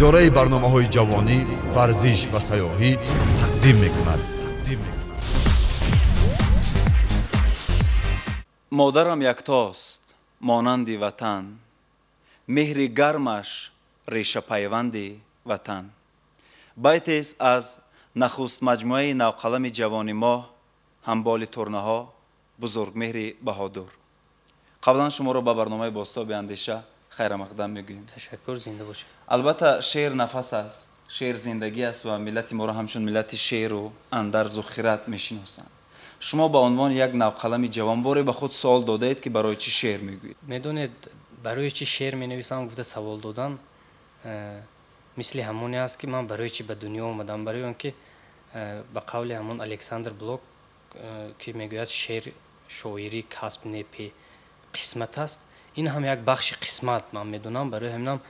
Идораи барномаҳои ҷавонӣ, варзиш ва сайёҳӣ тақдим мекунад. Модарам яктост, монанди ватан, меҳри гармаш решапайванди ватан. Байтест аз нахуст маҷмӯаи навқалами ҷавони мо, ҳамболи турнаҳо, Бузургмеҳри Баҳодур. Қаблан шуморо ба барномаи Бозтоби андеша хайрамақдам мегӯем. Ташаккур, зинда бошед. Албатта шеър нафас аст, шеър зиндагӣ аст ва миллати моро ҳамчун миллати шеъру андарзу хират мешиносанд. Шумо ба унвони як навқалами ҷавон боре ба худ суол додаед, ки барои чӣ шеър мегӯед? Медонед, барои чӣ шеър менависам гуфта савол додан мисли ҳамоне аст, ки ман барои чӣ ба дунё омадам. Барои он ки ба қавли ҳамон Александр Блок, ки мегӯяд шеър шоирӣ касб не, қисмат аст, ин ҳам як бахши қисмат ман медонам. Барои ҳаминам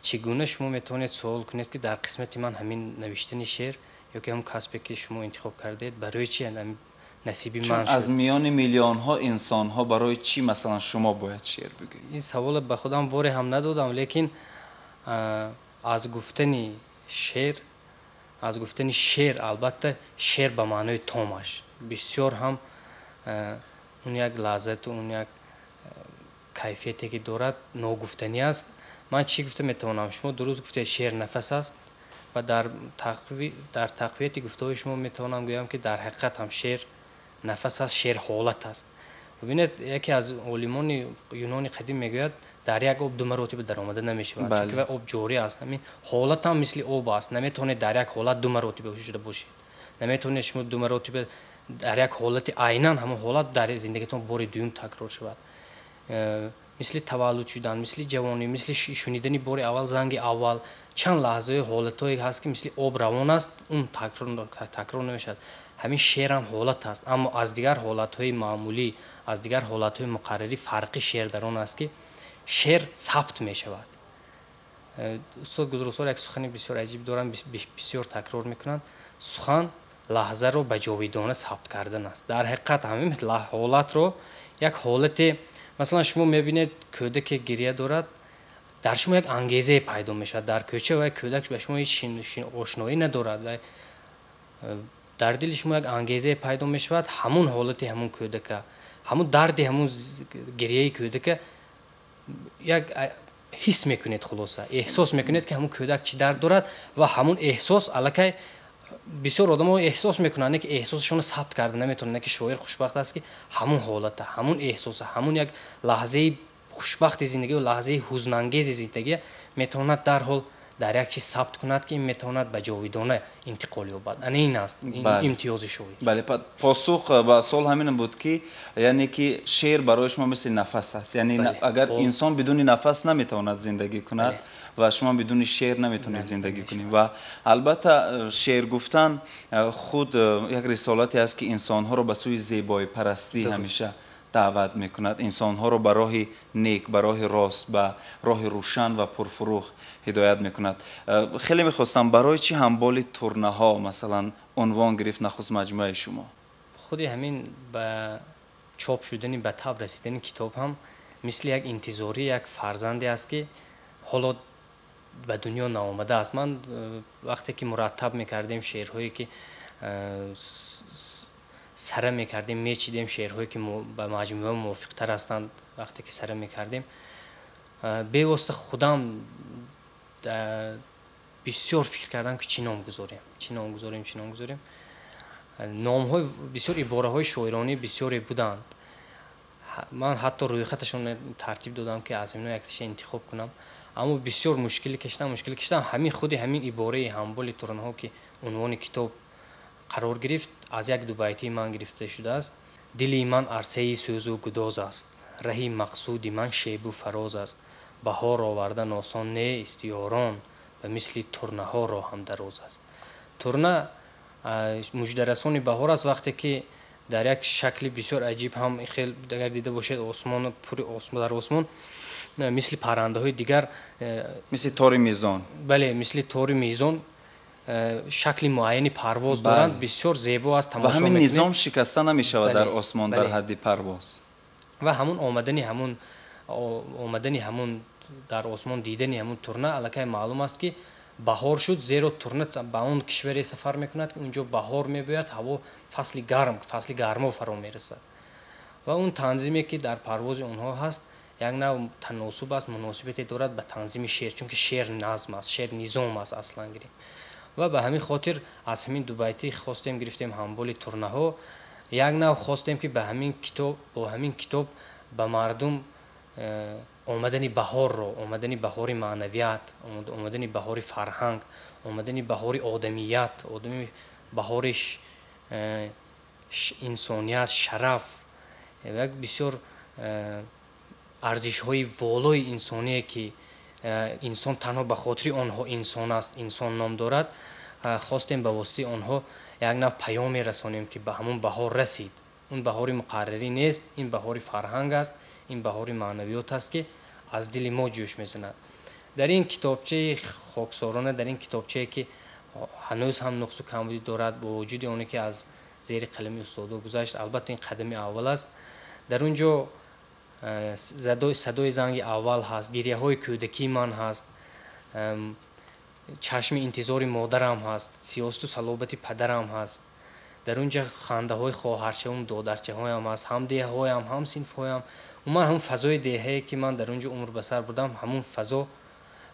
чӣ гуна шумо метавонед суол кунед, ки дар қисмати ман ҳамин навиштани шеър ё ки ҳамон касбе ки шумо интихоб кардаед барои чӣ насиби ман шуд? Аз миёни миллионҳо инсонҳо барои чӣ масалан шумо бояд шеър бигӯед? Ин саволро ба худам боре ҳам надодам, лекин аз гуфтани шеър, аз гуфтани шеър, албатта шеър ба маънои томаш бисёр ҳам он як лаззату он як кайфияте ки дорад ногуфтанӣ аст. Ман чӣ гуфта метавонам? Шумо дуруст гуфтед, шеър нафас аст ва дар тақвияти гуфтаҳои шумо метавонам гӯям, ки дар ҳақиқат ҳам шеър нафас аст, шеър ҳолат аст. Бибинед, яке аз олимони юнони қадим мегӯяд, дар як об ду маротиба даромада намешавад, чунки вай об ҷорӣ аст. Ҳамин ҳолат ҳам мисли об аст, наметавонед дар як ҳолат ду маротиба шуда бошед, наметавонед шумо ду маротиба дар як ҳолати айнан ҳамон ҳолат дар зиндагитон бори дуюм такрор шавад. Мисли таваллуд шудан, мисли ҷавонӣ, мисли шунидани бори аввал занги аввал, чанд лаҳзаи ҳолатҳое ҳаст, ки мисли об равон аст, он такрор намешавад. Ҳамин шеър ҳам ҳолат аст, аммо аз дигар ҳолатҳои маъмулӣ, аз дигар ҳолатҳои муқаррарӣ фарқи шеър дар он аст, ки шеър сабт мешавад. Устод Гулрухсор як сухани бисёр аҷиб доранд, бисёр такрор мекунанд. Сухан лаҳзаро ба ҷовидона сабт кардан аст. Дар ҳақиқат ҳамин ҳолатро як ҳолате, масалан шумо мебинед кӯдаке гиря дорад, дар шумо як ангезае пайдо мешавад. Дар кӯча ва кӯдак ба шумо ҳеҷ ошноӣ надорад ва дар дили шумо як ангезае пайдо мешавад. Ҳамон ҳолати ҳамон кӯдака, ҳамон дарди ҳамон гирияи кӯдака як ҳис мекунед, хулоса эҳсос мекунед, ки ҳамон кӯдак чӣ дард дорад ва ҳамон эҳсос аллакай бисёр одамо эҳсос мекунанд, ки эҳсосашонро сабт карда наметавонанд, ки шоир хушбахт аст, ки ҳамон ҳолата, ҳамон эҳсоса, ҳамон як лаҳзаи хушбахти зиндагӣ ва лаҳзаи ҳузнангези зиндагӣ метавонад дарҳол дар як чиз сабт кунад, ки ин метавонад ба ҷовидона интиқол ёбад. Ана ин аст имтиёзи шоир. Бале, посух ба суол ҳамин буд, ки яъне ки шеър барои шумо мисли нафас аст, яъне агар инсон бидуни нафас наметавонад зиндагӣ кунад ва шумо бидуни шеър наметавонед зиндагӣ кунед. Ва албатта шеър гуфтан худ як рисолате аст, ки инсонҳоро ба сӯи зебоипарастӣ ҳамеша даъват мекунад, инсонҳоро ба роҳи нек, ба роҳи рост, ба роҳи рӯшан ва пурфурӯғ ҳидоят мекунад. Хеле мехостам, барои чӣ ҳамболи турнаҳо масалан унвон гирифт нахуст маҷмӯаи шумо? Худи ҳамин ба чоп шудани, ба таб расидани китоб ҳам мисли як интизорӣ як фарзанде аст, ки ҳоло ба дунё наомадааст. Ман вақте ки мураттаб мекардем шеърҳое ки сара мекардем, мечидем шеърҳое ки ба маҷмӯа мувофиқтар ҳастанд, вақте ки сара мекардем, бевосита худам бисёр фикр кардам, ки чӣ ном гузорем, чӣ ном гузорем, чӣ ном гузорем. Номҳои бисёр, ибораҳои шоиронӣ бисёре буданд. Ман ҳатто рӯйхаташон тартиб додам, ки аз инҳо якташа интихоб кунам, аммо бисёр мушкилӣ кашидам, мушкилӣ кашидам. Ҳамин худи ҳамин ибораи ҳамболи турнаҳо, ки унвони китоб қарор гирифт, аз як дубайтии ман гирифта шудааст. Дили ман арсаи сӯзу гудоз аст, раҳи мақсуди ман шебу фароз аст, баҳор овардан осон нест ёрон, ба мисли турнаҳо роҳам дароз аст. Турна муждарасони баҳор аст, вақте ки дар як шакли бисёр аҷиб ҳам хел агар дида бошед, осмон пури осмон, дар осмон мисли паррандаҳои дигар, мисли тори мизон, бале, мисли тори мизон шакли муайяни парвоз доранд, бисёр зебо аст, тамошо ва ҳамин мекунед. Низом шикаста намешавад дар осмон дар ҳадди парвоз. Ва ҳамон омадани ҳамон дар осмон дидани ҳамон турна аллакай маълум аст, ки Баҳор шуд, зеро турна ба он кишваре сафар мекунад, ки унҷо баҳор мебояд, ҳаво фасли гарм, фасли гармо фаро мерасад. Ва он танзиме, ки дар парвози онҳо ҳаст, як нав таносуб аст, муносибате дорад ба танзими шеър, чунки шеър назм аст, шеър низом аст аслан гирем. Ва ба ҳамин хотир аз ҳамин дубайтӣ хостем, гирифтем ҳамболи турнаҳо, як нав хостем, ки ба ҳамин китоб, бо ҳамин китоб ба мардум омадани баҳорро, омадани баҳори маънавият, омадани баҳори фарҳанг, омадани баҳори одамият, одами баҳори инсоният, шараф, як бисёр арзишҳои волои инсоние, ки инсон танҳо ба хотири онҳо инсон аст, инсон ном дорад, хостем ба воситаи онҳо як нав паёме расонем, ки ба ҳамон баҳор расид. Он баҳори муқаррарӣ нест, ин баҳори фарҳанг аст, ин баҳори маънавиёт аст, ки аз дили мо ҷӯш мезанад. Дар ин китобчаи хоксорона, дар ин китобчае, ки ҳанӯз ҳам нуқсу камбудӣ дорад, бо вуҷуди оне ки аз зери қалами устодо гузашт, албатта ин қадами аввал аст. Дар он ҷо садои занги аввал ҳаст, гирияҳои кӯдакии ман ҳаст, чашми интизори модарам ҳаст, сиёсату салобати падарам ҳаст. Дар он ҷо хандаҳои хоҳарчаум, додарчаҳоям ҳаст, ҳам деҳаҳоям, ҳам синфҳоям. Умуман ҳамон фазои деҳае, ки ман дар он ҷо умр ба сар бурдам, ҳамон фазо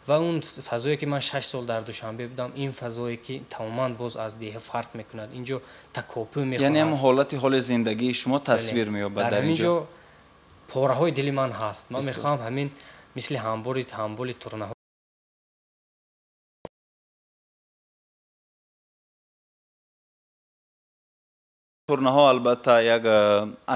ва он фазое, ки ман 6 сол дар Душанбе будам, ин фазое, ки тамоман боз аз деҳа фарқ мекунад. Ин ҷо такопӯ мехоҳад. Яъне ҳамон ҳолати ҳоли зиндагии шумо тасвир меёбад дар ин ҷо. Пораҳои дили ман ҳаст. Ман мехоҳам ҳамин мисли ҳамболи турнаҳо турнаҳо албатта як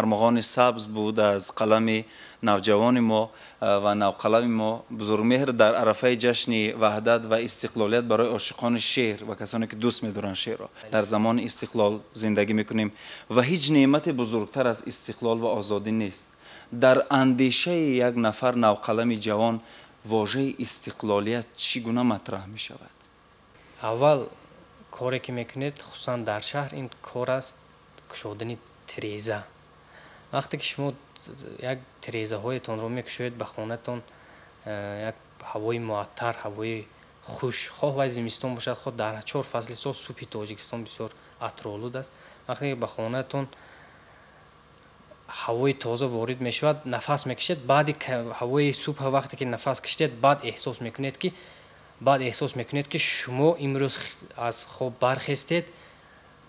армуғони сабз буд аз қалами навҷавони мо ва навқалами мо Бузургмеҳр дар арафаи ҷашни ваҳдат ва истиқлолият барои ошиқони шеър ва касоне ки дӯст медоранд шеърро. Дар замони истиқлол зиндагӣ мекунем ва ҳеҷ неъмате бузургтар аз истиқлол ва озодӣ нест. Дар андешаи як нафар навқалами ҷавон вожаи истиқлолият чӣ гуна матраҳ мешавад? Аввал коре ки мекунед, хусусан дар шаҳр, ин кор аст кушодани тиреза. Вақте ки шумо як тирезаҳоятонро мекушоед, ба хонатон як ҳавои муаттар, ҳавои хуш, хоҳ вай зимистон бошад, хоҳ дар 4 фасли сол субҳи Тоҷикистон бисёр атролуд аст. Вақте ки ба хонатон ҳавои тоза ворид мешавад, нафас мекашед, баъди ҳавои субҳ вақте ки нафас кашидед, баъд эҳсос мекунед, ки шумо имрӯз аз хоб бархестед.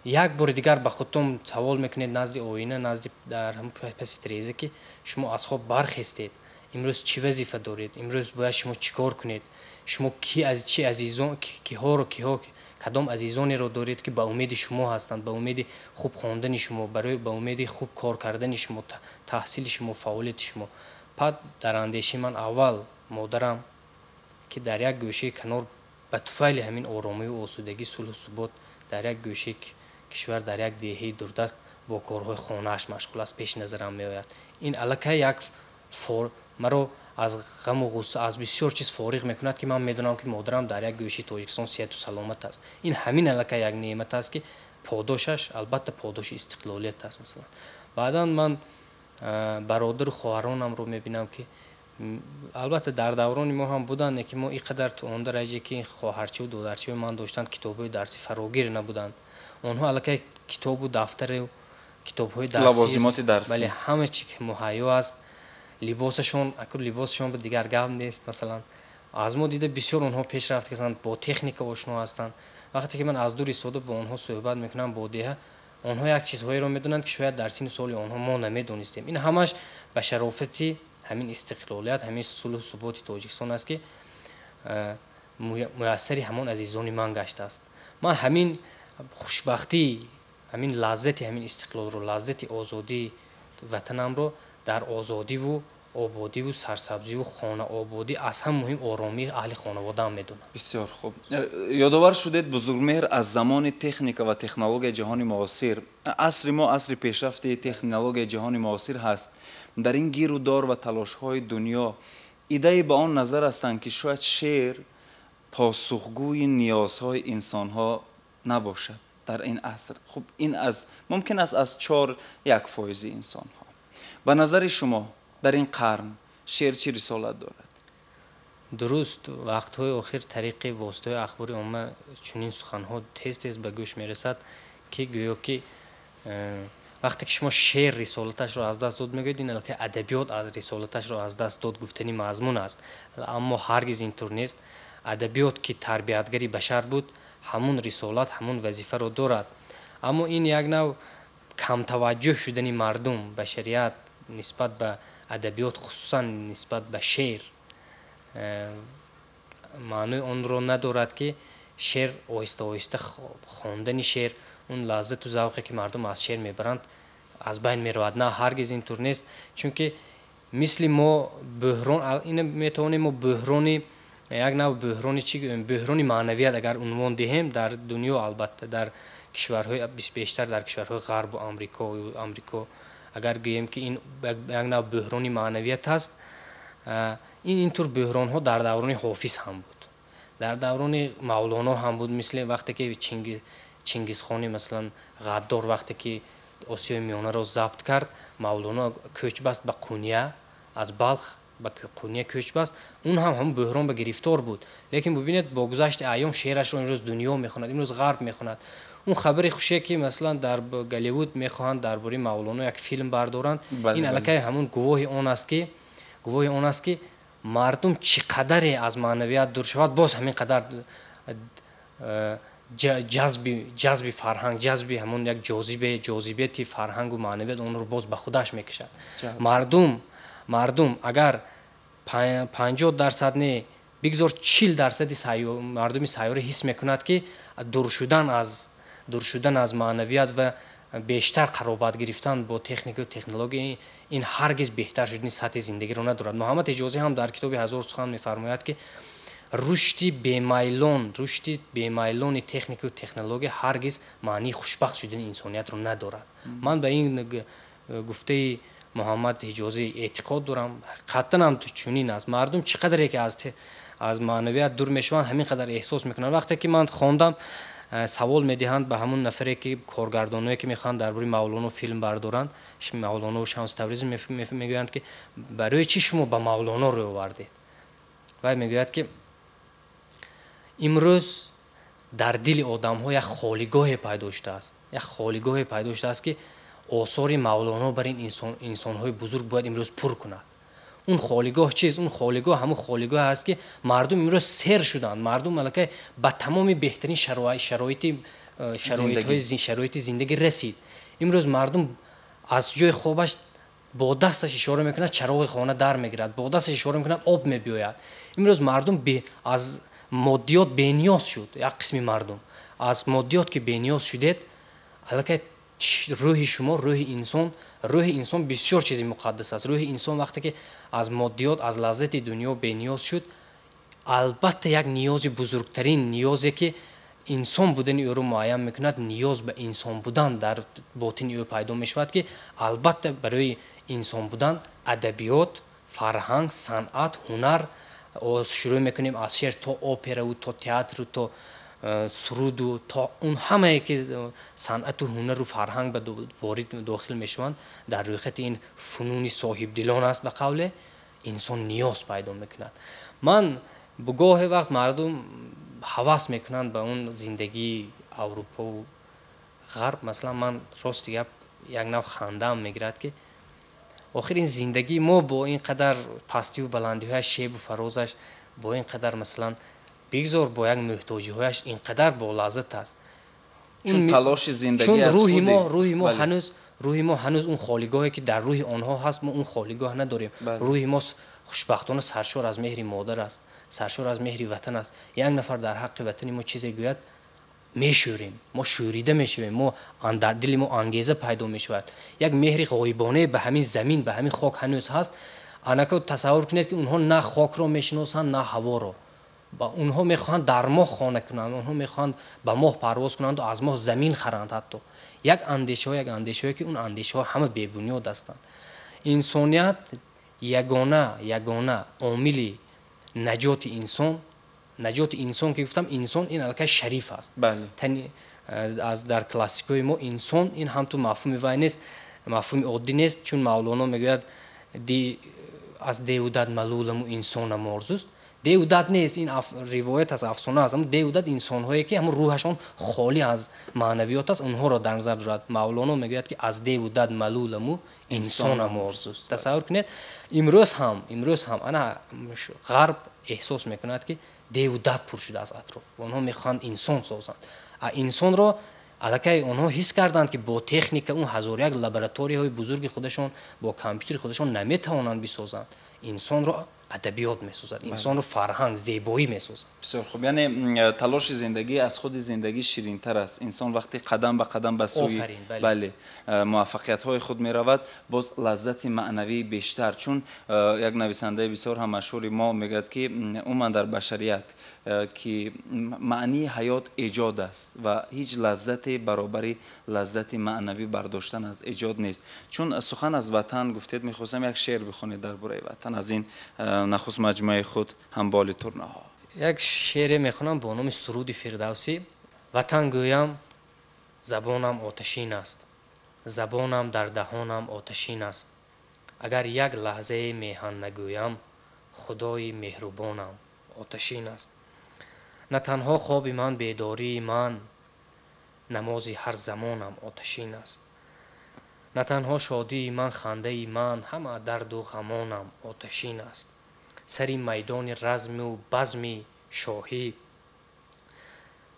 Як бори дигар ба худтон савол мекунед назди оина, назди дар ҳамон паси тиреза, ки шумо аз хоб бархестед, имрӯз чӣ вазифа доред, имрӯз бояд шумо чӣ кор кунед, шумо ки аз чӣ азизон, киҳоро, киҳо, кадом азизонеро доред, ки ба умеди шумо ҳастанд, ба умеди хуб хондани шумо, барои ба умеди хуб кор кардани шумо, таҳсили шумо, фаъолияти шумо. Пад дар андешаи ман аввал модарам, ки дар як гӯшаи канор ба туфайли ҳамин оромию осудагӣ, сулҳу субот дар як гӯшаи кишвар, дар як деҳаи дурдаст бо корҳои хонааш машғул аст, пеши назарам меояд. Ин аллакай як маро аз ғаму ғусса, аз бисёр чиз фориғ мекунад, ки ман медонам, ки модарам дар як гӯшаи Тоҷикистон сиҳату саломат аст. Ин ҳамин аллакай як неъмат аст, ки подошаш албатта подоши истиқлолият аст. Масалан, баъдан ман бародару хоҳаронамро мебинам, ки албатта дар даврони мо ҳам буданд, ки мо ин қадар то он дараҷае, ки хоҳарчиву додарчиву ман доштанд, китобҳои дарсӣ фарогир набуданд. Онҳо аллакай китобу дафтару китобҳои дарсӣ, лавозимоти дарсӣ, бале, ҳама чи муҳайё аст. Либосашон, аку либосашон ба дигар гап нест. Масалан, аз мо дида бисёр онҳо пешрафт карданд, бо техника ошно ҳастанд. Вақте ки ман аз дур истода бо онҳо суҳбат мекунам бо деҳа, онҳо як чизҳоеро медонанд, ки шояд дар синни соли онҳо мо намедонистем. Ин ҳамаш ба шарофати ҳамин истиқлолият, ҳамин сулҳу суботи Тоҷикистон аст, ки муяссари ҳамон азизони ман гаштааст. Ман ҳамин хушбахтӣ, ҳамин лаззати ҳамин истиқлолро, лаззати озодии ватанамро дар озодиву ободиву сарсабзиву хонаободӣ, аз ҳам муҳим оромии аҳли хонаводаам медонам. Бисёр хуб. Ёдовар шудед, Бузургмеҳр, аз замони техника ва технологияи ҷаҳони муосир. Асри мо асри пешрафти технологияи ҷаҳони муосир ҳаст. Дар ин гиру дор ва талошҳои дунё иддаи ба он назар ҳастанд, ки шояд шеър посухгӯи ниёзҳои инсонҳо набошад дар ин аср. Хуб, ин аз мумкин аст аз 4-1% инсонҳо. Ба назари шумо дар ин қарн шеър чӣ рисолат дорад? Дуруст, вақтҳои охир тариқи воситаҳои ахбори омма чунин суханҳо тез-тез ба гӯш мерасад, ки гӯё ки вақте ки шумо шеър рисолаташро аз даст дод мегӯед, ин аллакай адабиёт рисолаташро аз даст дод гуфтани мазмун аст. Аммо ҳаргиз ин тур нест. Адабиёт ки тарбиятгари башар буд, ҳамун рисолат, ҳамун вазифаро дорад. Аммо ин як нав камтаваҷҷӯҳ шудани мардум, башарият нисбат ба адабиёт, хусусан нисбат ба шеър, маънои онро надорад, ки шеър оҳиста-оҳиста хондани шеър, он лаззату завқе ки мардум аз шеър мебаранд, аз байн меравад. На, ҳаргиз ин тур нест, чунки мисли мо бӯҳрон, ина метавонем мо бӯҳрони, як нав бӯҳрони чӣ гӯем, бӯҳрони маънавият агар унвон диҳем дар дунё, албатта дар кишварҳои, бештар дар кишварҳои ғарбу Амрико, агар гӯем ки ин як нав бӯҳрони маънавият аст, ин тур бӯҳронҳо дар даврони Ҳофиз ҳам буд, дар даврони Мавлоно ҳам буд. Мисли вақте ки Чингизхони, масалан, ғаддор вақте ки Осиёи Миёнаро забт кард, Мавлоно кӯч баст ба Қуния, аз Балх ба Қуния кӯч баст. Он ҳам ҳамун бӯҳрон ба гирифтор буд, лекин бубинед, бо гузашти айём шеърашро имрӯз дунё мехонад, имрӯз ғарб мехонад. Он хабари хуше ки масалан дар Голливуд мехоҳанд дар бораи Мавлоно як филм бардоранд, ин аллакай ҳамун гувоҳи он аст, ки мардум чӣ қадаре аз маънавият дур шавад, боз ҳамин қадар ҷазби фарҳанг, ҷазби ҳамон як ҷозибияти фарҳангу маънавият онро боз ба худаш мекашад. Мардум агар 50% не, бигзор 40 дарсади мардуми сайёра ҳис мекунад, ки дур шудан аз маънавият ва бештар қаробат гирифтан бо техникаю технология ин ҳаргиз беҳтар шудани сатҳи зиндагиро надорад. Муҳаммад Ҳиҷозӣ ҳам дар китоби «Ҳазор сухан» мефармояд, ки рушди бемайлони техникаю технология ҳаргиз маънии хушбахт шудани инсониятро надорад. Ман ба ин гуфтаи Муҳаммад Ҳиҷозӣ эътиқод дорам. Ҳақиқатан ҳам чунин аст. Мардум чӣ қадаре ки аз маънавият дур мешаванд, ҳамин қадар эҳсос мекунанд. Вақте ки ман хондам, савол медиҳанд ба ҳамун нафаре ки коргардоное ки мехоҳанд дар бораи Мавлоно филм бардоранд, Мавлоно Шамс Тавризӣ, мегӯянд, ки барои чӣ шумо ба Мавлоно рӯй овардед? Вай мегӯяд, ки имрӯз дар дили одамҳо як холигоҳе пайдо шудааст, як холигоҳе пайдо шудааст, ки осори Мавлоно бар ин инсонҳои бузург бояд имрӯз пур кунад. Он холигоҳ чист? Он холигоҳ ҳамун холигоҳ аст, ки мардум имрӯз сер шуданд. Мардум аллакай ба тамоми беҳтарин шароити зиндагӣ расид. Имрӯз мардум аз ҷои хобаш бо дасташ ишора мекунад, чароғи хона дар мегирад, бо дасташ ишора мекунад, об мебиёяд. Имрӯз мардум аз моддиёт бениёз шуд. Як қисми мардум аз моддиёт ки бениёз шудед, аллакай рӯҳи шумо, рӯҳи инсон бисёр чизи муқаддас аст. Рӯҳи инсон вақте ки аз моддиёт, аз лаззати дунё бениёз шуд, албатта як ниёзи, бузургтарин ниёзе ки инсон будани ӯро муайян мекунад, ниёз ба инсон будан дар ботини ӯ пайдо мешавад, ки албатта барои инсон будан адабиёт, фарҳанг, санъат, ҳунар, шурӯъ мекунем аз шеър то операву то театру то суруду то он ҳамае ки санъату ҳунару фарҳанг ба ворид дохил мешаванд, дар рӯйхати ин фунуни соҳибдилон аст. Ба қавле, инсон ниёз пайдо мекунад. Ман гоҳе вақт мардум ҳавас мекунанд ба он зиндагии Аврупову Ғарб, масалан, ман рости гап як нав хандаам мегирад, ки охир ин зиндагии мо бо ин қадар пастиву баландиҳояш, шебу фарозаш, бо ин қадар, масалан, бигзор бо як муҳтоҷиҳояш, ин қадар болаззат аст. Чун талоши зиндагӣ аз рӯҳи мо ҳанӯз он холигоҳе ки дар рӯҳи онҳо ҳаст, мо он холигоҳ надорем. Рӯҳи мо хушбахтона саршор аз меҳри модар аст, саршор аз меҳри ватан аст. Як нафар дар ҳаққи ватани мо чизе гӯяд, мешӯрем, мо шӯрида мешавем, мо дар дили мо ангеза пайдо мешавад. Як меҳри ғоибонае ба ҳамин замин, ба ҳамин хок ҳанӯз ҳаст. Анака тасаввур кунед, ки онҳо на хокро мешиносанд, на ҳаворо. Онҳо мехоҳанд дар моҳ хона кунанд, онҳо мехоҳанд ба моҳ парвоз кунанду аз моҳ замин харанд. Ҳатто як андешаҳое, ки он андешаҳо ҳама бебунёд ҳастанд. Инсоният ягона омили наҷоти инсон, наҷоти инсон ки гуфтам, инсон ин аллакай шариф аст. Аз дар классикҳои мо инсон ин ҳамту мафҳуми вай нест, мафҳуми оддӣ нест. Чун Мавлоно мегӯяд: «Аз деву дад малуламу инсонам орзуст». Деву дад нест, ин ривоят аст, афсона аст. Деву дад инсонҳое ки ҳамун рӯҳашон холӣ аз маънавиёт аст, онҳоро дар назар дорад. Мавлоно мегӯяд, ки аз деву дад малуламу инсонам орзуст. Тасаввур кунед, имрӯз ҳам ана ғарб эҳсос мекунад, ки деву дад пур шудааст атроф. Онҳо мехоҳанд инсон созанд. А инсонро аллакай онҳо ҳис карданд, ки бо техника, он ҳазору як лабораторияҳои бузурги худашон, бо компютери худашон наметавонанд бисозанд. Инсонро адабиёт месозад, инсонро фарҳанг, зебоӣ месозад. Бисёр хуб. Яъне талоши зиндагӣ аз худи зиндагӣ ширинтар аст. Инсон вақте қадам ба қадам ба сӯи, бале, муваффақиятҳои худ меравад, боз лаззати маънавии бештар. Чун як нависандаи бисёр ҳам машҳури мо мегӯяд, ки умуман дар башарият ки маънии ҳаёт эҷод аст ва ҳеҷ лаззате баробари лаззати маънавӣ бардоштан аз эҷод нест. Чун сухан аз ватан гуфтед, мехостам як шеър бихонед дар бораи ватан аз ин нахуст маҷмӯаи худ, «Ҳамболи турнаҳо». Як шеъре мехонам бо номи «Суруди Фирдавсӣ». Ватан гӯям, забонам оташин аст, забонам дар даҳонам оташин аст. Агар як лаҳзае меҳан нагӯям, худои меҳрубонам оташин аст. На танҳо хоби ман, бедории ман, намози ҳар замонам оташин аст. На танҳо шодии ман, хандаи ман, ҳама дарду ғамонам оташин аст. Сари майдони разму базми шоҳӣ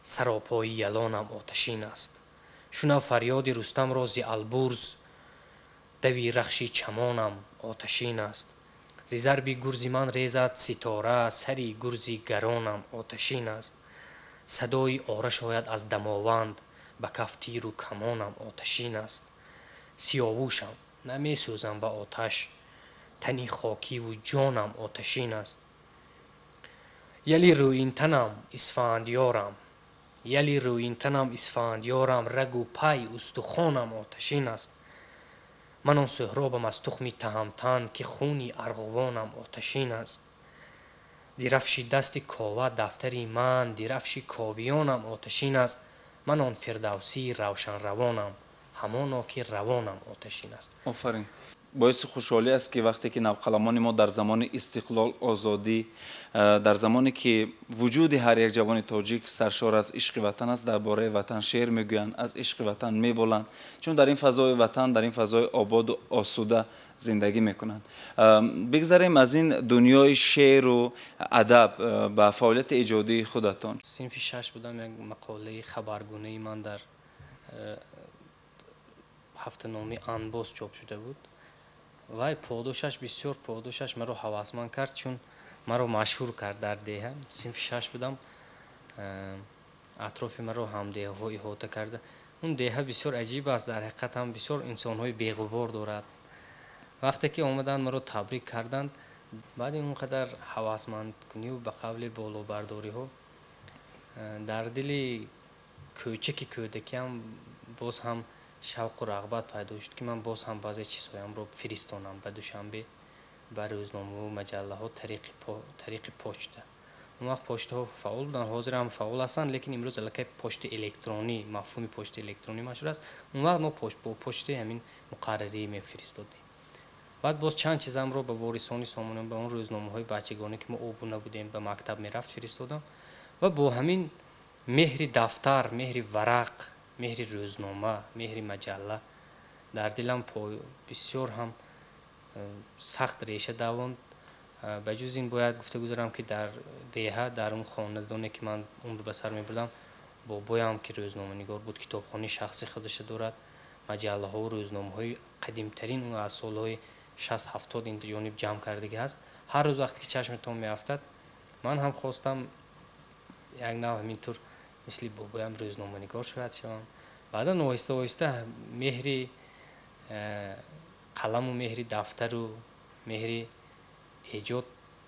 саропои ялонам оташин аст. Шунав фарёди Рустамро зи Албурз, дави рахши чамонам оташин аст. Зи зарби гурзи ман резад ситора, сари гурзи гаронам оташин аст. Садои ора шояд аз Дамованд, ба каф тиру камонам оташин аст. Сиёвушам, намесӯзам ба оташ, тани хокиву ҷонам оташин аст. Яли рӯинтанам, Исфандиёрам, яли рӯинтанам, Исфандиёрам, рагу пай устухонам оташин аст. Ман он Суҳробам аз тухми Таҳамтан, ки хуни арғувонам оташин аст. Дирафши дасти Кова дафтари ман, дирафши ковиёнам оташин аст. Ман он Фирдавсии равшанравонам, ҳамоно ки равонам оташин аст. Офарин! Боиси хушҳолӣ аст, ки вақте ки навқаламони мо дар замони истиқлол, озодӣ, дар замоне ки вуҷуди ҳар як ҷавони тоҷик саршор аз ишқи ватан аст, дар бораи ватан шеър мегӯянд, аз ишқи ватан меболанд, чун дар ин фазои ватан, дар ин фазои ободу осуда зиндагӣ мекунанд. Бигзарем аз ин дунёи шеъру адаб ба фаъолияти эҷодии худатон. Синфи шаш будам, як мақолаи хабаргунаи ман дар ҳафтаномаи «Анбоз» чоп шуда буд. Вай подошаш бисёр, подошаш маро ҳавасманд кард, чун маро машҳур кард дар деҳа. Синфи шаш будам, атрофи маро ҳамдеҳаҳо иҳота карда. Он деҳа бисёр аҷиб аст, дар ҳақиқат ҳам бисёр инсонҳои беғубор дорад. Вақте ки омаданд, маро табрик карданд, баъди он қадар ҳавасмандкуниву ба қавли болобардориҳо дар дили кӯчаки кӯдакиам боз ҳам шавқу рағбат пайдо шуд, ки ман боз ҳам баъзе чизҳоямро фиристонам ба Душанбе, ба рӯзномаву маҷаллаҳо тариқи почта. Он вақт почтаҳо фаъол буданд, ҳозир ҳам фаъол ҳастанд, лекин имрӯз аллакай почтаи электронӣ, мафҳуми почтаи электронӣ машҳур аст. Он вақт мо бо почтаи ҳамин муқаррарӣ мефиристодем. Баъд боз чанд чизамро ба Ворисони Сомониён, ба он рӯзномаҳои бачагонӣ, ки мо обуна будем, ба мактаб мерафт, фиристодам. Ва бо ҳамин меҳри дафтар, меҳри варақ, меҳри рӯзнома, меҳри маҷалла дар дилам бисёр ҳам сахт реша давонд. Ба ҷуз ин бояд гуфта гузарам, ки дар деҳа, дар он хонадоне ки ман умр ба сар мебурдам, бобоям, ки рӯзноманигор буд, китобхонаи шахси худаша дорад, маҷаллаҳову рӯзномаҳои қадимтарин аз солҳои 60-70 ин ҷониб ҷамъ кардагӣ ҳаст. Ҳар рӯз вақте ки чашматон меафтад, ман ҳам хостам як нав ҳамин тур мисли бобоям рӯзноманигор шояд шавам. Баъдан оҳиста оҳиста меҳри қаламу меҳри дафтару меҳри эҷод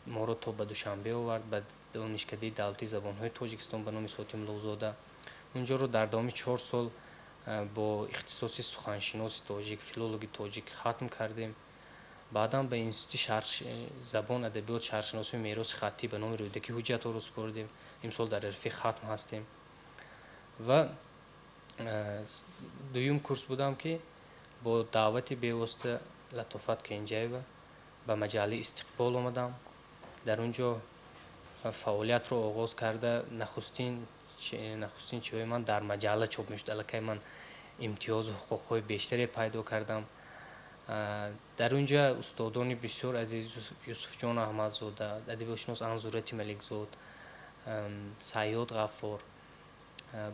моро то ба Душанбе овард, ба Донишкадаи давлатии забонҳои Тоҷикистон ба номи Сотим Луғзода. Унҷоро дар давоми 4 сол бо ихтисоси суханшиноси тоҷик, филологи тоҷик хатм кардем. Баъдан ба Институти забон, адабиёт, шарқшиносию мероси хаттӣ ба номи Рӯдакӣ ҳуҷҷатҳоро супоридем. Имсол дар арфи хатм ҳастем. Ва дуюм курс будам, ки бо даъвати бевосита Латофат Кенҷаева ба маҷаллаи «Истиқбол» омадам. Дар он ҷо Фаъолиятро оғоз карда, нахустин чиҳои ман дар маҷалла чоп мешуд. Аллакай ман имтиёзу ҳуқуқҳои бештаре пайдо кардам. Дар он ҷо устодони бисёр азиз, Юсуфҷон Аҳмадзода, адибошинос Анзурати Маликзод, Сайёд Ғаффор,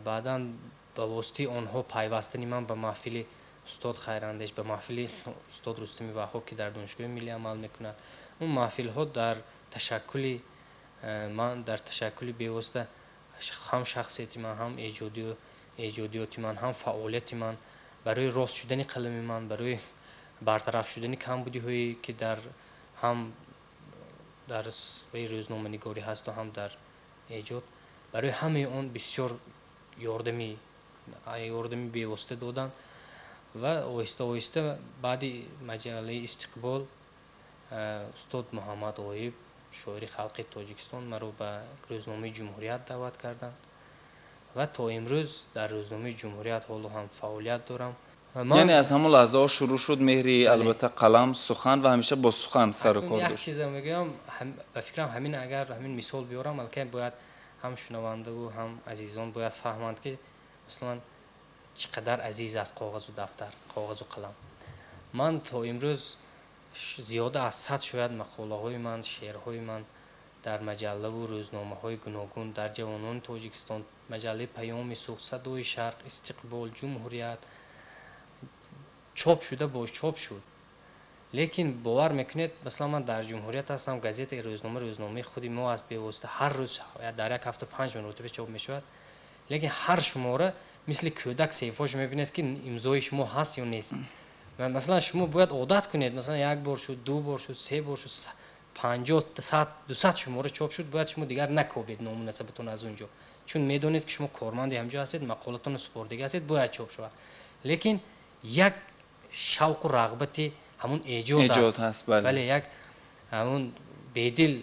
баъдан ба воситаи онҳо пайвастани ман ба маҳфили устод Хайрандеш, ба маҳфили устод Рустами Ваҳҳоб, ки дар Донишгоҳи миллӣ амал мекунад, он маҳфилҳо дар ташаккули ман, дар ташаккули бевосита ҳам шахсияти ман, ҳам эҷодиёти ман, ҳам фаъолияти ман, барои рост шудани қалами ман, барои бартараф шудани камбудиҳое, ки дар ҳам дар рӯзноманигорӣ ҳасту ҳам дар эҷод, барои ҳамаи он бисёр ёрдами бевосита доданд. Ва оҳиста оҳиста баъди маҷаллаи Истиқбол устод Муҳаммад Ғоиб, шоири халқи Тоҷикистон, маро ба рӯзномаи Ҷумҳурият даъват карданд ва то имрӯз дар рӯзномаи Ҷумҳурият ҳоло ҳам фаъолият дорам. Яъне аз ҳамон лаҳзаҳо шурӯъ шуд меҳри, албатта, қалам, сухан ва ҳамеша бо сухан сару кор дошт. Як чиза мегӯям, ба фикрам, ҳамин агар ҳамин мисол биёрам, аллакай бояд ҳам шунавандаву ҳам азизон бояд фаҳманд, ки масалан чӣ қадар азиз аст коғазу дафтар, коғазу қалам. Ман то имрӯз зиёда аз 100 шояд мақолаҳои ман, шеърҳои ман дар маҷаллаву рӯзномаҳои гуногун, дар Ҷавонони Тоҷикистон, маҷаллаи Паёми Суғд, Садои Шарқ, Истиқбол, Ҷумҳурият чоп шуда бош, чоп шуд. Лекин бовар мекунед, масалан, ман дар Ҷумҳурият ҳастам, газетаи рӯзнома, рӯзномаи худи мо аст, бевосита ҳар рӯз дар як ҳафта панҷ маротиба чоп мешавад, лекин ҳар шумора мисли кӯдак саҳифаҳошо мебинед, ки имзои шумо ҳаст ё нест. Масалан, шумо бояд одат кунед. Масалан, як бор шуд, ду бор шуд, се бор шуд, 50, 100, 200 шумора чоп шуд, бояд шумо дигар накобед ному насабатон аз он ҷо, чун медонед, ки шумо корманди ҳамҷо ҳастед, мақолатонро супордагӣ ҳастед, бояд чоп шавад. Лекин як шавқу рағбати ҳамун эҷод аст. Бале, як ҳамун Бедил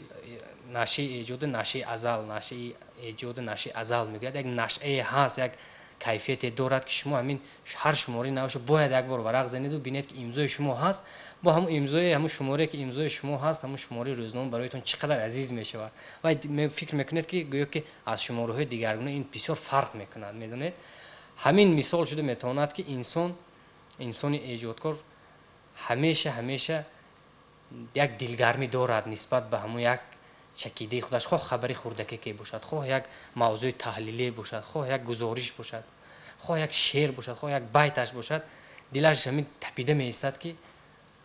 нашъаи эҷоду нашъаи азал, нашъаи эҷоду нашъаи азал мегӯяд. Як нашъае ҳаст, як кайфияте дорад, ки шумо ҳамин ҳар шумораи навшо бояд як бор варақ занеду бинед, ки имзои шумо ҳаст. Бо ҳамун имзои, ҳамун шуморае, ки имзои шумо ҳаст, ҳамун шумораи рӯзнома бароятон чӣ қадар азиз мешавад ва фикр мекунед, ки гӯё ки аз шумораҳои дигаргуна ин бисёр фарқ мекунад. Медонед, ҳамин мисол шуда метавонад, ки инсон, инсони эҷодкор ҳамеша як дилгармӣ дорад нисбат ба ҳамун як чакидаи худаш, хоҳ хабари хурдаке ке бошад, хоҳ як мавзӯи таҳлиле бошад, хоҳ як гузориш бошад, хоҳ як шеър бошад, хоҳ як байташ бошад, дилаш ҳамин тапида меистад, ки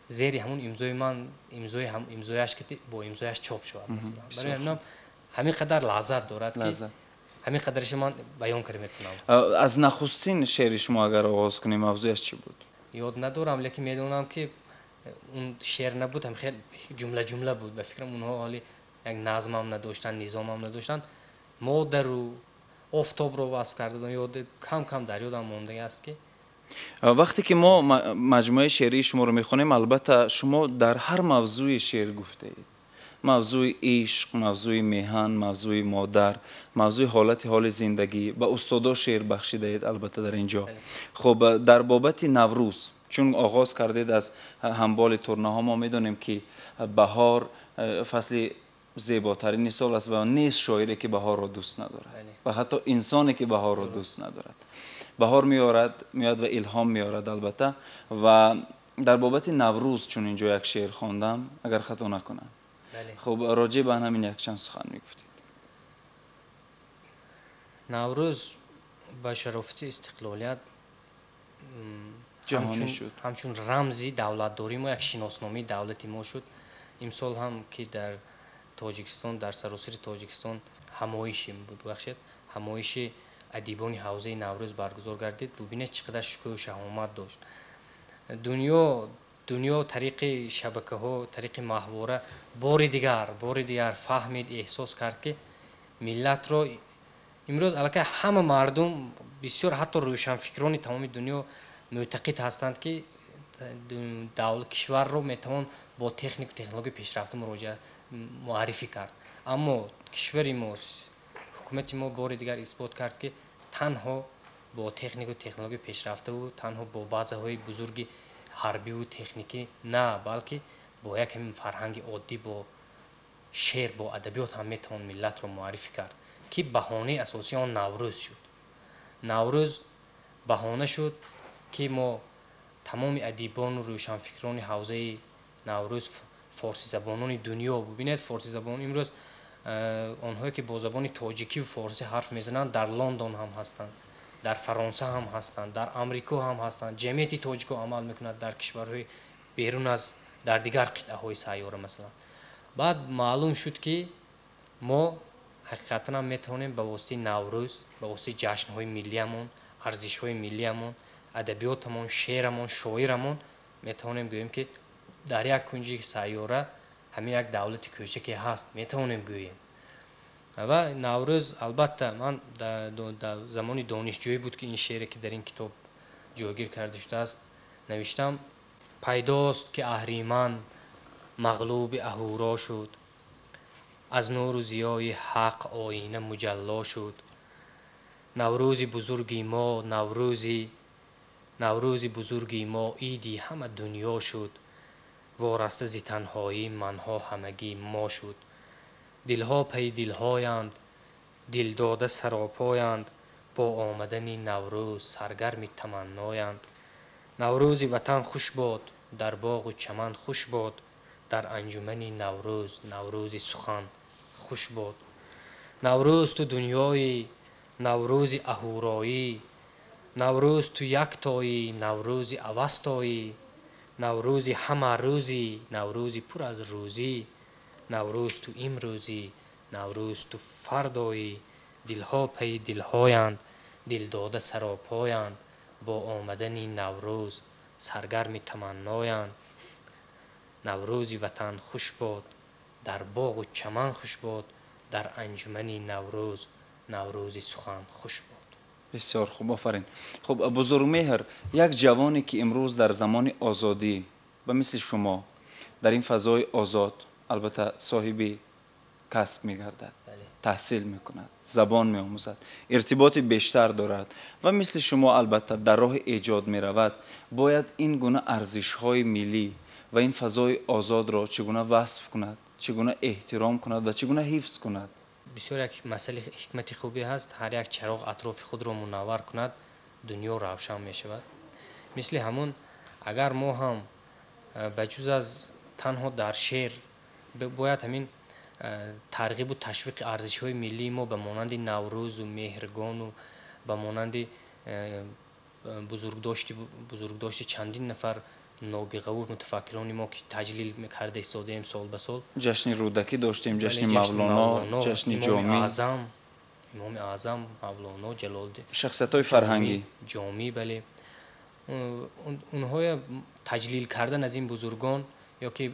зери ҳамун имзои ман, имзои имзояш, ки бо имзояш чоп шавад. Масалан, барои ҳаминам ҳамин қадар лаззат дорад, ки ҳамин қадараша ман баён карда метавонам. Аз нахустин шеъри шумо агар оғоз кунем, мавзӯяш чӣ буд? Ёд надорам, лекин медонам, ки он шеър набуд, ҳам хел ҷумла ҷумла буд. Ба фикрам, онҳо ҳоли як назмам надоштанд, низомам надоштанд. Модару офтобро васф карда будам. Ёд кам кам дар ёдам мондаги аст, ки Вақте ки мо маҷмӯаи шеърии шуморо мехонем, албатта, шумо дар ҳар мавзӯи шеър гуфтаед: мавзӯи ишқ, мавзӯи меҳан, мавзӯи модар, мавзӯи ҳолати ҳоли зиндагӣ, ба устодо шеър бахшидаед. Албатта, дар ин ҷо, хуб, дар бобати Наврӯз, чун оғоз кардед аз ҳамболи турнаҳо, мо медонем, ки баҳор фасли зеботарини сол аст ва нест шоире, ки баҳорро дӯст надорад ва ҳатто инсоне, ки баҳорро дӯст надорад. Баҳор меорад, меояд ва илҳом меорад, албатта. Ва дар бобати Наврӯз чун ин ҷо як шеър хондам, агар хато накунам. Хуб, роҷеъ ба ҳамин якчанд сухан мегуфтед. Наврӯз ба шарофати истиқлолият ҷаҳонӣ шуд. Ҳамчун рамзи давлатдории мо, як шиносномаи давлати мо шуд. Имсол ҳам ки дар Тоҷикистон, дар саросари Тоҷикистон ҳамоиши, бубахшед, ҳамоиши адибони ҳавзаи Наврӯз баргузор гардид, бубинед, чӣ қадар шукӯҳу шаҳомат дошт. Дунё тариқи шабакаҳо, тариқи маҳвора бори дигар фаҳмид, эҳсос кард, ки миллатро имрӯз аллакай ҳама мардум, бисёр ҳатто рӯшанфикрони тамоми дунё мӯътақид ҳастанд, ки кишварро метавон бо технику технологияи пешрафта муроҷиат муаррифӣ кард. Аммо кишвари мо, ҳукумати мо бори дигар исбот кард, ки танҳо бо технику технологияи пешрафтаву танҳо бо базаҳои бузурги ҳарбиву техникӣ на, балки бо як ҳамин фарҳанги оддӣ, бо шеър, бо адабиёт ҳам метавон миллатро муаррифӣ кард, ки баҳонаи асосии он Наврӯз шуд. Наврӯз баҳона шуд, ки мо тамоми адибону рӯшанфикрони ҳавзаи Наврӯз, форсизабонони дунё, бубинед, форсизабон имрӯз онҳое ки бо забони тоҷикиву форсӣ ҳарф мезананд, дар Лондон ҳам ҳастанд, дар Фаронса ҳам ҳастанд, дар Амрико ҳам ҳастанд. Ҷамъияти тоҷико амал мекунад дар кишварҳои берун аз, дар дигар қитъаҳои сайёра, масалан. Баъд маълум шуд, ки мо ҳақиқатан ҳам метавонем ба воситаи Наврӯз, ба воситаи ҷашнҳои миллиямон, арзишҳои миллиямон, адабиётамон, шеърамон, шоирамон метавонем гӯем, ки дар як кунҷи сайёра ҳамин як давлати кӯчаке ҳаст, метавонем гӯем. Ва Наврӯз, албатта, ман дар замони донишҷӯӣ буд, ки ин шеъре, ки дар ин китоб ҷойгир карда шудааст, навиштам. Пайдост, ки Аҳриман мағлуби Аҳуро шуд, аз нуру зиёи ҳақ оина муҷалло шуд. Наврӯзи бузурги мо, Наврӯзи бузурги мо иди ҳама дунё шуд. Вораста зи танҳоӣ манҳо ҳамагӣ мо шуд. Дилҳо пайи дилҳоянд, дилдода саропоянд, бо омадани Наврӯз саргарми таманноянд. Наврӯзи ватан хуш бод, дар боғу чаман хуш бод, дар анҷумани Наврӯз Наврӯзи сухан хуш бод. Наврӯз, ту дунёӣ, Наврӯзи аҳуроӣ, Наврӯз, ту яктоӣ, Наврӯзи авастоӣ, Наврӯзи ҳама рӯзӣ, Наврӯзи пур аз рӯзӣ, Наврӯз, ту имрӯзӣ, Наврӯз, ту фардоӣ. Дилҳо пайи дилҳоянд, дилдода саропоянд, бо омадани Наврӯз саргарми таманноянд. Наврӯзи ватан хуш бод, дар боғу чаман хуш бод, дар анҷумани Наврӯз Наврӯзи сухан хуш бод. Бисёр хуб, офарин. Хуб, Бузургмеҳр, як ҷавоне, ки имрӯз дар замони озодӣ ба мисли шумо дар ин фазои озод, албатта, соҳиби касб мегардад, таҳсил мекунад, забон меомӯзад, иртиботи бештар дорад ва мисли шумо, албатта, дар роҳи эҷод меравад, бояд ин гуна арзишҳои миллӣ ва ин фазои озодро чӣ гуна васф кунад, чӣ гуна эҳтиром кунад ва чӣ гуна ҳифз кунад? Бисёр як масъалаи ҳикмати хубе ҳаст: ҳар як чароғ атрофи худро мунаввар кунад, дунё равшан мешавад. Мисли ҳамун, агар мо ҳам ба ҷуз аз танҳо дар шеър бояд ҳамин тарғибу ташвиқи арзишҳои миллии мо ба монанди Наврӯзу Меҳргону ба монанди бузургдошти чандин нафар нобиғаву мутафаккирони мо, ки таҷлил карда истодаем сол ба сол. Ҷашни Рӯдакӣ доштем, ҷашни Мавлоно, ҷашни Ҷомӣ. Аъзам, Имоми Аъзам, Мавлоно, Ҷалолиддин. Шахсиятҳои фарҳангӣ. Ҷомӣ, бале. Онҳоя таҷлил кардан аз ин бузургон ё ки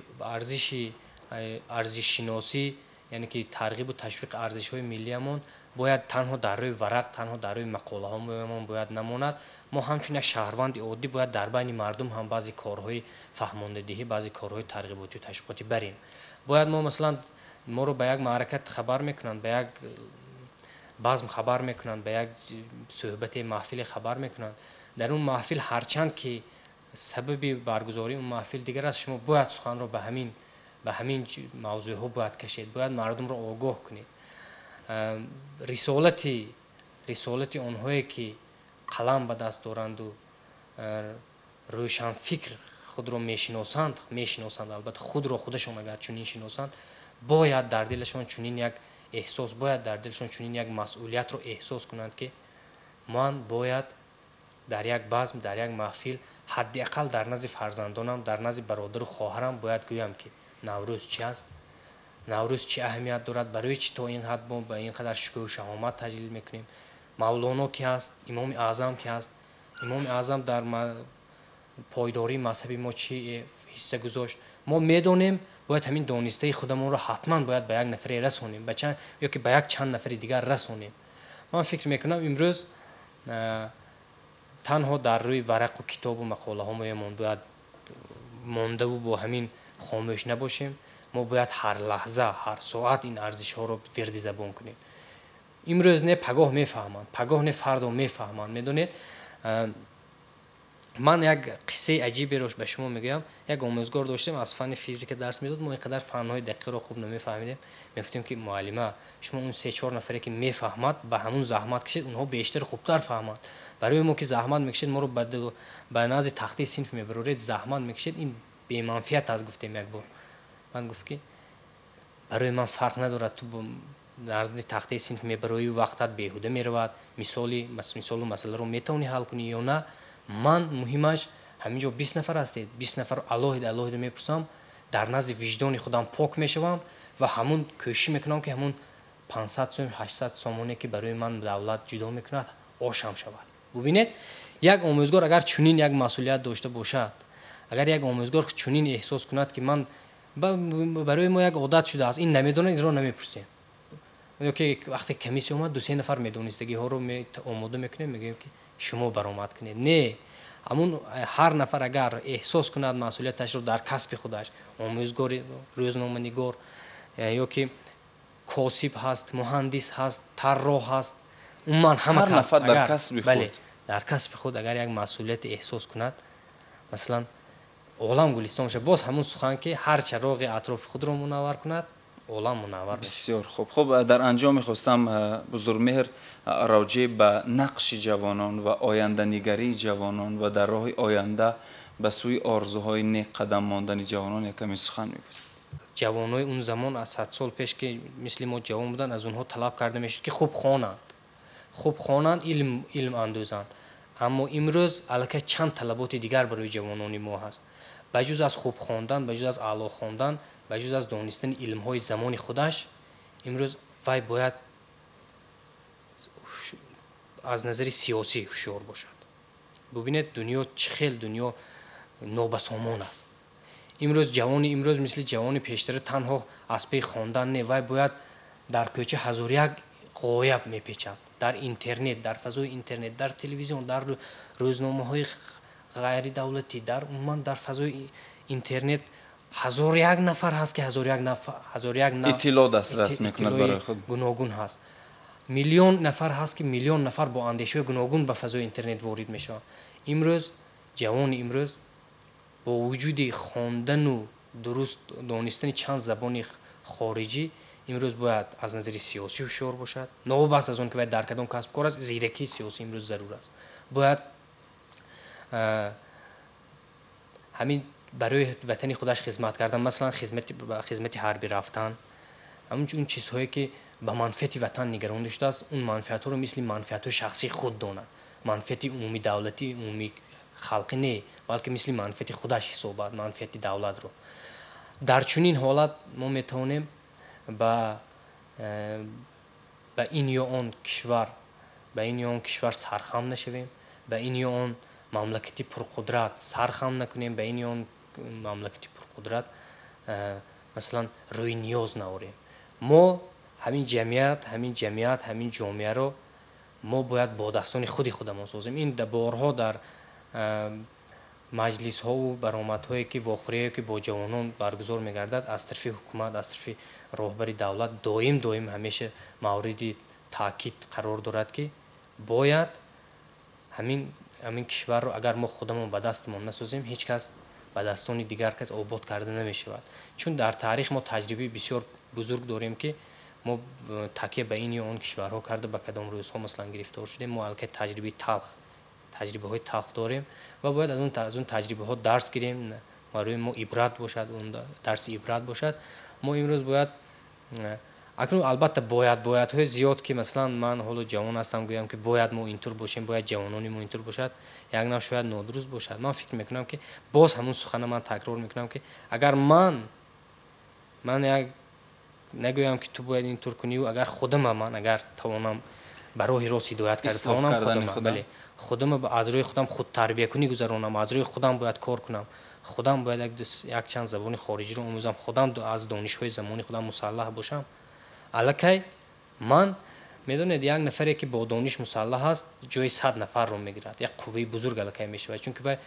арзишшиносӣ, яъне ки тарғибу ташвиқи арзишҳои миллиямон бояд танҳо дар рӯи варақ, танҳо дар рӯи мақолаҳоямон бояд намонад. Мо ҳамчун як шаҳрванди оддӣ бояд дар байни мардум ҳам баъзе корҳои фаҳмондадиҳӣ, баъзе корҳои тарғиботию ташвиқотӣ барем. Бояд мо, масалан, моро ба як маърака хабар мекунанд, ба як базм хабар мекунанд, ба як суҳбати маҳфиле хабар мекунанд. Дар он маҳфил, ҳарчанд ки сабаби баргузории он маҳфил дигар аст, шумо бояд суханро ба ҳамин мавзӯъҳо бояд кашед, бояд мардумро огоҳ кунед. Рисолати онҳое, ки қалам ба даст доранду рӯшанфикр худро мешиносанд, албатта, худро худашон агар чунин шиносанд, бояд дар дилашон чунин як эҳсос, бояд дар дилашон чунин як масъулиятро эҳсос кунанд, ки ман бояд дар як базм, дар як маҳфил, ҳадди ақал дар назди фарзандонам, дар назди бародару хоҳарам бояд гӯям, ки Наврӯз чи аст, Наврӯз чӣ аҳамият дорад, барои чӣ то ин ҳад мо ба ин қадар шукӯҳу шаҳомат таҷлил мекунем, Мавлоно ки ҳаст, Имоми Аъзам ки ҳаст, Имоми Аъзам дар пойдории мазҳаби мо чӣ ҳисса гузошт. Мо медонем, бояд ҳамин донистаи худамонро ҳатман бояд ба як нафаре расонем, ба чанд ё ки ба як чанд нафари дигар расонем. Ман фикр мекунам, имрӯз танҳо дар рӯи варақу китобу мақолаҳоямон бояд мондаву бо ҳамин хомӯш набошем. Мо бояд ҳар лаҳза, ҳар соат ин арзишҳоро вирди забон кунем. Имрӯз не, пагоҳ мефаҳманд, пагоҳ не, фардо мефаҳманд. Медонед, Ман як қиссаи аҷиберо ба шумо мегӯям. Як омӯзгор доштем, аз фанни физика дарс медод. Мо ин қадар фанҳои дақиқро хуб намефаҳмидем. Мегуфтем, ки муаллима, шумо он се-чор нафаре, ки мефаҳмад, ба ҳамун заҳмат кашед, онҳо бештар хубтар фаҳманд. Барои мо ки заҳмат мекашед, моро ба назди тахтаи синф мебароред, заҳмат мекашед, ин беманфиат аст, гуфтем як бор. Ман гуфт, ки барои ман фарқ надорад, ту назди тахтаи синф мебароӣ, вақтат беҳуда меравад, мисолу масъаларо метавонӣ ҳал кунӣ ё на, ман муҳимаш ҳамин ҷо 20 нафар ҳастед, 20 нафар алоҳида алоҳида мепурсам, дар назди виҷдони худам пок мешавам ва ҳамун кӯшиш мекунам, ки ҳамун 500 сом, 800 сомоне, ки барои ман давлат ҷудо мекунад, ошам шавад. Бубинед, як омӯзгор агар чунин як масъулият дошта бошад, агар як омӯзгор чунин эҳсос кунад, ки ман барои мо як одат шудааст, ин намедонад, инро намепурсем, ё ки вақте комиссия омад, ду-се нафар медонистагиҳоро омода мекунем, мегӯем, ки шумо баромад кунед. Не, ҳамун ҳар нафар агар эҳсос кунад масъулияташро дар касби худаш, омӯзгори, рӯзноманигор ё ки косиб ҳаст, муҳандис ҳаст, тарроҳ ҳаст, умуман ҳама ҳар нафар дар касби худ, дар касби худ агар як масъулияте эҳсос кунад, масалан, олам гулистон мешавад. Боз ҳамун сухан, ки ҳар чароғи атрофи худро мунаввар кунад, олам мунаввар. Бисёр хуб. Хуб, дар анҷом мехостам, Бузургмеҳр, роҷеъ ба нақши ҷавонон ва оянданигарии ҷавонон ва дар роҳи оянда ба сӯи орзуҳои нек қадам мондани ҷавонон якаме сухан мегуфт. Ҷавонои он замон, аз 100 сол пеш, ки мисли мо ҷавон буданд, аз онҳо талаб карда мешуд, ки хуб хонанд, хуб хонанд, илм андӯзанд. Аммо имрӯз аллакай чанд талаботи дигар барои ҷавонони мо ҳаст. Ба ҷуз аз хуб хондан, ба ҷуз аз аъло хондан, ба ҷуз аз донистани илмҳои замони худаш, имрӯз вай бояд аз назари сиёсӣ ҳушёр бошад. Бубинед, дунё чӣ хел дунё нобасомон аст. Имрӯз ҷавони имрӯз мисли ҷавони пештара танҳо аз паи хондан не, вай бояд дар кӯча ҳазору як ғоя мепечад, дар интернет, дар фазои интернет, дар телевизион, дар рӯзномаҳои ғайридавлатӣ, дар умуман дар фазои интернет ҳазору як нафар ҳаст, ки ҳазору як нафар, ҳазору як иттилоъ дастрас мекунад барои худ. Гуногун ҳаст. Миллион нафар ҳаст, ки миллион нафар бо андешаҳои гуногун ба фазои интернет ворид мешаванд. Имрӯз ҷавони имрӯз бо вуҷуди хондану дуруст донистани чанд забони хориҷӣ имрӯз бояд аз назари сиёсӣ ҳушёр бошад. Новобаста аз он ки вай дар кадом касб кор аст, зиракии сиёсӣ имрӯз зарур аст. Бояд ҳамин барои ватани худаш хизмат кардан, масалан, хизмати ҳарбӣ рафтан, ҳамун он чизҳое, ки ба манфиати ватан нигаронда шудааст, он манфиатҳоро мисли манфиатҳои шахсии худ донад. Манфиати умумии давлатӣ, умумии халқӣ не, балки мисли манфиати худаш ҳисобад манфиати давлатро. Дар чунин ҳолат мо метавонем ба ин ё он кишвар, ба ин ё он кишвар сархам нашавем, ба ин ё он мамлакати пурқудрат сархам накунем, ба ин ё он мамлакати пурқудрат, масалан, рӯи ниёз наорем. Мо ҳамин ҷамъият, ҳамин ҷомеаро мо бояд бо дастони худи худамон созем. Ин борҳо дар маҷлисҳову баромадҳое, ки вохӯрие, ки бо ҷавонон баргузор мегардад аз тарафи ҳукумат, аз тарафи роҳбари давлат, доим доим ҳамеша мавриди таъкид қарор дорад, ки бояд ҳамин кишварро агар мо худамон ба дастамон насозем, ҳеҷ кас ба дастони дигар кас обод карда намешавад. Чун дар таърих мо таҷрибаи бисёр бузург дорем, ки мо такя ба ин ё он кишварҳо карда, ба кадом рӯзҳо, масалан, гирифтор шудем. Мо аллакай таҷрибаи талх, таҷрибаҳои талх дорем ва бояд аз он таҷрибаҳо дарс гирем, барои мо ибрат бошад, он дарси ибрат бошад. Мо имрӯз бояд акнун, албатта, бояд, боядҳои зиёд, ки масалан ман ҳоло ҷавон ҳастам, гӯям, ки бояд мо интур бошем, бояд ҷавонони мо интур бошад, як нав шояд нодуруст бошад. Ман фикр мекунам, ки боз ҳамун сухана ман такрор мекунам, ки агар ман як нагӯям, ки ту бояд интур кунию, агар худама ман агар тавонам ба роҳи рост ҳидоят карда тавонам, бале, худама аз рӯи худам худтарбиякунӣ гузаронам, аз рӯи худам бояд кор кунам, худам бояд якчанд забони хориҷиро омӯзам, худам аз донишҳои замони худам мусаллаҳ бошам. Аллакай ман, медонед, як нафаре, ки бо дониш мусаллаҳ аст, ҷои 100 нафарро мегирад, як қувваи бузург аллакай мешавад, чунки вай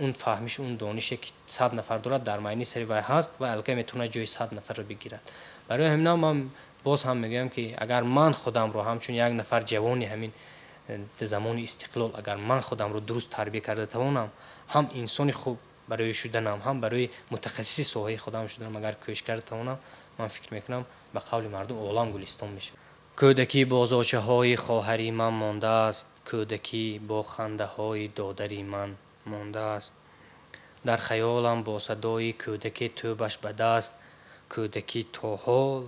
он фаҳмиш, он донише, ки 100 нафар дорад, дар майни сари вай ҳаст ва аллакай метавонад ҷои 100 нафарро бигирад. Барои ҳамина ман боз ҳам мегӯям, ки агар ман худамро ҳамчун як нафар ҷавони ҳамин Замони истиқлол агар ман худамро дуруст тарбия карда тавонам, ҳам инсони хуб барои шуданам, ҳам барои мутахассиси соҳаи худам шуданам агар кӯшиш карда тавонам, ман фикр мекунам, ба қавли мардум, олам гулистон мешавад. Кӯдакӣ бо зочаҳои хоҳари ман мондааст, кӯдакӣ бо хандаҳои додари ман мондааст. Дар хаёлам бо садои кӯдаке тӯбаш ба даст, кӯдакӣ то ҳол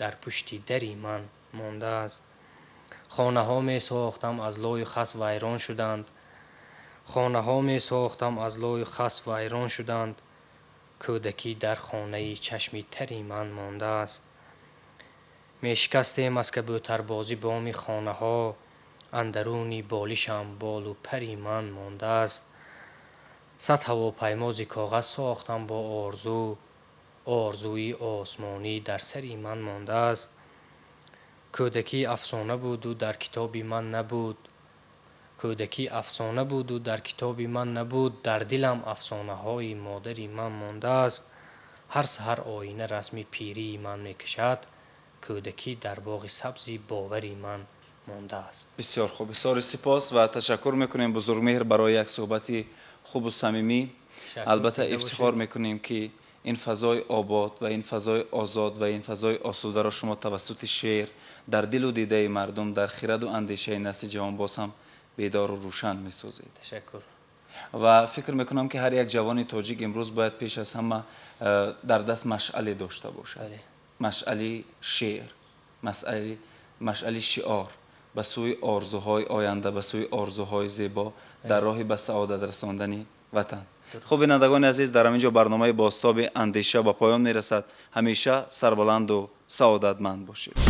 дар пушти дари ман мондааст. Хонаҳо месохтам, аз лою хас вайрон шуданд, хонаҳо месохтам, аз лою хас вайрон шуданд, кӯдакӣ дар хонаи чашми тари ман мондааст. Мешикастем аз кабӯтарбозӣ боми хонаҳо, андаруни болишам болу пари ман мондааст. 100 ҳавопаймо зи коғаз сохтам бо орзу, орзуи осмонӣ дар сари ман мондааст. Кӯдакӣ афсона буду дар китоби ман набуд, кӯдакӣ афсона буду дар китоби ман набуд, дар дилам афсонаҳои модари ман мондааст. Ҳар саҳар оина расми пирии ман мекашад, кӯдакӣ дар боғи сабзи бовари ман мондааст. Бисёр хуб, бисёри сипос ва ташаккур мекунем, Бузургмеҳр, барои як суҳбати хубу самимӣ. Албатта, ифтихор мекунем, ки ин фазои обод ва ин фазои озод ва ин фазои осударо шумо тавассути шеър дар дилу дидаи мардум, дар хираду андешаи насли ҷавон боз ҳам бедору рӯшан месозед. Ташаккур. Ва фикр мекунам, ки ҳар як ҷавони тоҷик имрӯз бояд пеш аз ҳама дар даст машъале дошта бошад, машъали шеър, машъали шиор ба сӯи орзуҳои оянда, ба сӯи орзуҳои зебо дар роҳи ба саодат расондани ватан. Хуб, бинандагони азиз, дар ҳамин ҷо барномаи «Бозтоби андеша» ба поён мерасад. Ҳамеша сарбаланду саодатманд бошед.